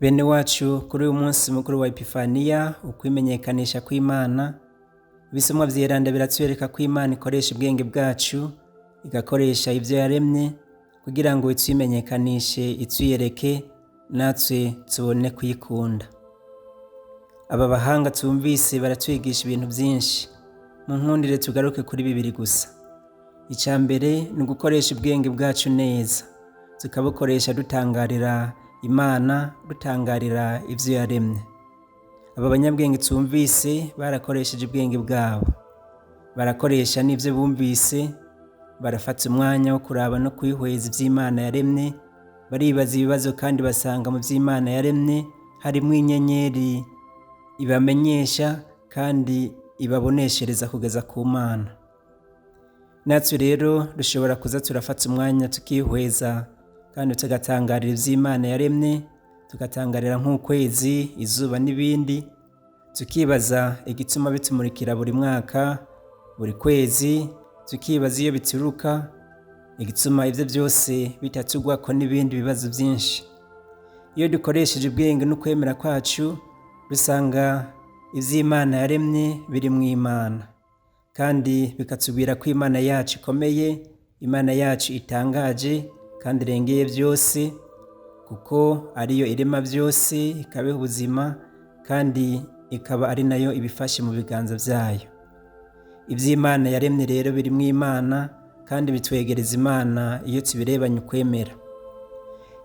Bene wacu, kuri uyu munsi mukuru wa Epifaniya, ukwimenyekanisha kw'Imana, ibisomwa vyeranda biratwereka ko Imana ikoresha ubwenge bwacu, igakoresha ivyo yaremye kugira ngo itwimenyekanishe, itwiyereke, natwe tubone kuyikunda. Aba bahanga twumvise baratwigisha ibintu vyinshi. Mu nkundire tugaruke kuri bibiri gusa. Ica mbere ni ugukoresha ubwenge bwacu neza, tukabukoresha dutangarira Imana, dutangarira ivyo yaremye. Aba banyabwenge twumvise barakoresheje ubwenge bwabo, barakoresha n'ivyo bumvise, barafata umwanya wo kuraba no kwihweza ivy'Imana yaremye, baribaza ibibazo kandi basanga mu vy'Imana yaremye harimwo inyenyeri ibamenyesha kandi ibaboneshereza kugeza ku Mana. Natwe rero dushobora kuza turafata umwanya tukihweza kandi tugatangarira ivy'Imana yaremye, tugatangarira nk'ukwezi, izuba n'ibindi, tukibaza igituma bitumurikira buri mwaka, buri kwezi, tukibaza iyo bituruka, igituma ivyo vyose bitatugwako n'ibindi bibazo vyinshi. Iyo dukoresheje ubwenge n'ukwemera kwacu, dusanga ivy'Imana yaremye birimwo Imana, kandi bikatubwira ko Imana yacu ikomeye, Imana yacu itangaje kandi irengeye vyose, kuko ariyo irema vyose, ikabiha ubuzima kandi ikaba ari nayo ibifashe mu biganza vyayo. Ivy'Imana yaremye rero birimwo Imana kandi bitwegereza Imana iyo tubirebanye ukwemera.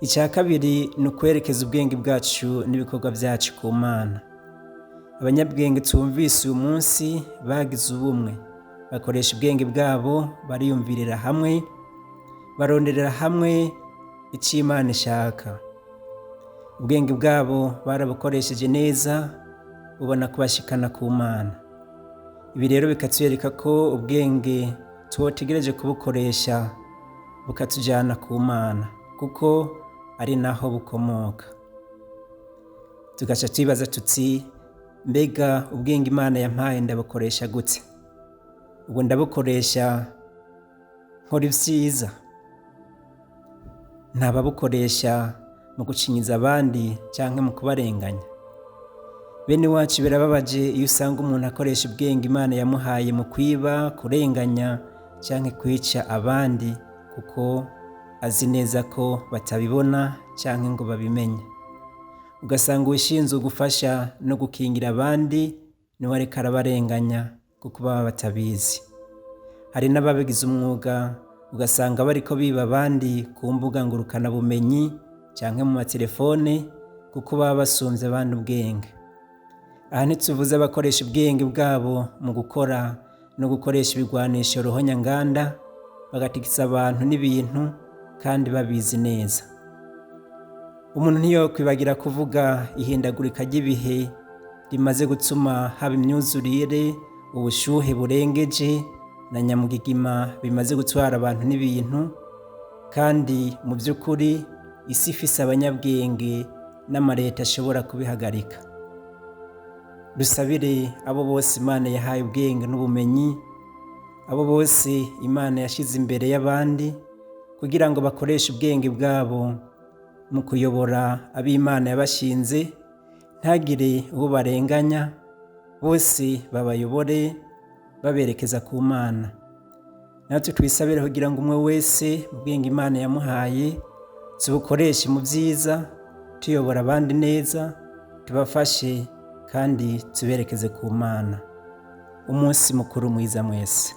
Ica kabiri ni ukwerekeza ubwenge bwacu n'ibikorwa vyacu ku Mana. Abanyabwenge twumvise uyu munsi bagize ubumwe, bakoresha ubwenge bwabo, bariyumvirira hamwe, baronderera hamwe ico Imana ishaka. Ubwenge bwabo barabukoresheje neza, bubona kubashikana ku Mana. Ibi rero bikatwereka ko ubwenge twotegereje kubukoresha bukatujana ku Mana, kuko ari naho bukomoka. Tugaca twibaza tuti: mbega ubwenge Imana yampaye ndabukoresha gute? Ubwo ndabukoresha nkora ivyiza? Ntababukoresha mu gucinyiza abandi canke mu kubarenganya? Bene wacu, birababaje iyo usanga umuntu akoresha ubwenge Imana yamuhaye mu kwiba, kurenganya canke kwica abandi, kuko azi neza ko batabibona canke ngo babimenye. Ugasanga uwushinzwe gufasha no gukingira abandi niwe ariko arabarenganya kuko baba batabizi. Hari n'ababigize umwuga, ugasanga bariko biba abandi ku mbuga ngurukanabumenyi canke mu matelefone, kuko baba basumvye abandi ubwenge. Aha ntituvuze abakoresha ubwenge bwabo mu gukora no gukoresha ibigwanisho ruhonyanganda, bagatigisa abantu n'ibintu kandi babizi neza. Umuntu ntiyokwibagira kuvuga ihindagurika ry'ibihe rimaze gutuma haba imyuzurire, ubushuhe burengeje na nyamugigima bimaze gutwara abantu n'ibintu, kandi mu by'ukuri isi ifise abanyabwenge n'amareta ashobora kubihagarika. Dusabire abo bose Imana yahaye ubwenge n'ubumenyi, abo bose Imana yashize imbere y'abandi, kugira ngo bakoreshe ubwenge bwabo mu kuyobora ab'Imana yabashinze, ntagire uwo barenganya, bose babayobore baberekeza ku Mana. Natwe twisabire kugira ngo umwe wese ubwenge Imana yamuhaye tubukoreshe mu vyiza, tuyobora abandi neza, tubafashe kandi tuberekeze ku Mana. Umunsi mukuru mwiza mwese.